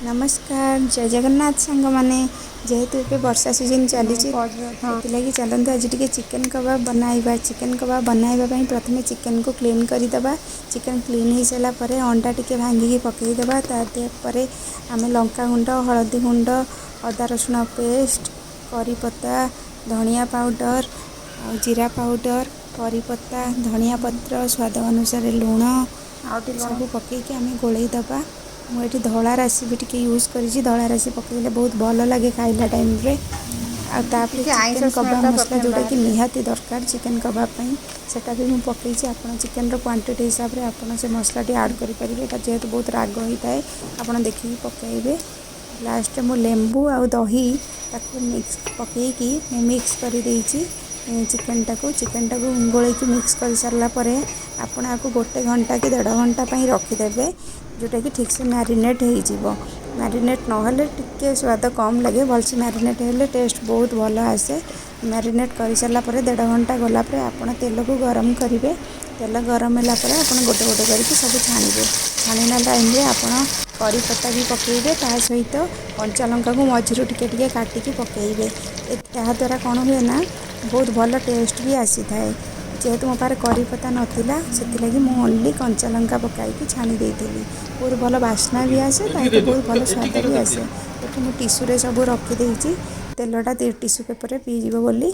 ନମସ୍କାର, ଜୟ ଜଗନ୍ନାଥ ସାଙ୍ଗମାନେ। ଯେହେତୁ ଏବେ ବର୍ଷା ସିଜନ୍ ଚାଲିଛି, ହଁ। ସେଥିଲାଗି ଚାଲନ୍ତୁ ଆଜି ଟିକେ ଚିକେନ୍ କବାବ ବନାଇବା। ଚିକେନ୍ କବାବ ବନାଇବା ପାଇଁ ପ୍ରଥମେ ଚିକେନ୍କୁ କ୍ଲିନ୍ କରିଦେବା। ଚିକେନ୍ କ୍ଲିନ୍ ହେଇସାରିଲା ପରେ ଅଣ୍ଡା ଟିକେ ଭାଙ୍ଗିକି ପକାଇଦେବା। ତା ପରେ ଆମେ ଲଙ୍କା ଗୁଣ୍ଡ, ହଳଦୀ ଗୁଣ୍ଡ, ଅଦା ରସୁଣ ପେଷ୍ଟ, କରି ପତ୍ତା, ଧନିଆ ପାଉଡ଼ର ଆଉ ଜିରା ପାଉଡ଼ର, କରି ପତ୍ତା, ଧନିଆ ପତ୍ର, ସ୍ୱାଦ ଅନୁସାରେ ଲୁଣ ଆଉ ଟିକେ ଲୁଣ। ସବୁ ପକାଇକି ଆମେ ଗୋଳେଇ ଦେବା। ମୁଁ ଏଠି ଧଳା ରାଶି ବି ଟିକେ ୟୁଜ୍ କରିଛି। ଧଳା ରାଶି ପକାଇଲେ ବହୁତ ଭଲ ଲାଗେ ଖାଇଲା ଟାଇମ୍ରେ। ଆଉ ତାପରେ ଟିକେ ଆଇଁଷ ଚିକେନ୍ କବାବ ସ୍ମେଲଟା ମସଲା, ପ୍ରଥମେ ଯେଉଁଟାକି ବାହାରିଯାଏ। ନିହାତି ଦରକାର ଚିକେନ୍ କବାବ ପାଇଁ, ସେଇଟା ବି ମୁଁ ପକାଇଛି। ଆପଣ ଚିକେନ୍ର କ୍ୱାଣ୍ଟିଟି ହିସାବରେ ଆପଣ ସେ ମସଲାଟି ଆଡ଼୍ କରିପାରିବେ। ଏଇଟା ଯେହେତୁ ବହୁତ ରାଗ ହେଇଥାଏ, ଆପଣ ଦେଖିକି ପକାଇବେ। ଲାଷ୍ଟରେ ମୁଁ ଲେମ୍ବୁ ଆଉ ଦହି ତାକୁ ମିକ୍ସ ପକାଇକି ମୁଁ ମିକ୍ସ କରିଦେଇଛି ଚିକେନ୍ଟାକୁ। ଚିକେନ୍ଟାକୁ ଗୋଳେଇକି ମିକ୍ସ କରିସାରିଲା ପରେ ଆପଣ ଆକୁ ଗୋଟେ ଘଣ୍ଟା କି ଦେଢ଼ ଘଣ୍ଟା ପାଇଁ ରଖିଦେବେ, ଯେଉଁଟାକି ଠିକ୍ସେ ମ୍ୟାରିନେଟ୍ ହେଇଯିବ। ମ୍ୟାରିନେଟ୍ ନହେଲେ ଟିକେ ସ୍ୱାଦ କମ୍ ଲାଗେ। ଭଲସେ ମ୍ୟାରିନେଟ୍ ହେଲେ ଟେଷ୍ଟ ବହୁତ ଭଲ ଆସେ। ମ୍ୟାରିନେଟ୍ କରିସାରିଲା ପରେ ଦେଢ଼ ଘଣ୍ଟା ଗଲା ପରେ ଆପଣ ତେଲକୁ ଗରମ କରିବେ। ତେଲ ଗରମ ହେଲା ପରେ ଆପଣ ଗୋଟେ ଗୋଟେ କରିକି ସବୁ ଛାଣିବେ। ଛାଣିଲା ଟାଇମ୍ରେ ଆପଣ କରି ପତ୍ତା ବି ପକାଇବେ, ତା ସହିତ କଞ୍ଚା ଲଙ୍କାକୁ ମଝିରୁ ଟିକେ ଟିକେ କାଟିକି ପକାଇବେ। ଏହାଦ୍ୱାରା କ'ଣ ହୁଏ ନା ବହୁତ ଭଲ ଟେଷ୍ଟ ବି ଆସିଥାଏ। ଯେହେତୁ ମୋ ପାଖରେ କରି ପତ୍ତା ନଥିଲା, ସେଥିଲାଗି ମୁଁ ଓନ୍ଲି କଞ୍ଚା ଲଙ୍କା ପକାଇକି ଛାଣି ଦେଇଥିଲି। ବହୁତ ଭଲ ବାସ୍ନା ବି ଆସେ, ତା ସହିତ ବହୁତ ଭଲ ସ୍ୱାଦ ବି ଆସେ। ଏଠି ମୁଁ ଟିସୁରେ ସବୁ ରଖିଦେଇଛି, ତେଲଟା ଟିସୁ ପେପରରେ ପିଇଯିବ ବୋଲି।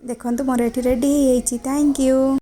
ଦେଖନ୍ତୁ, ମୋର ଏଠି ରେଡ଼ି ହେଇଯାଇଛି। Thank you.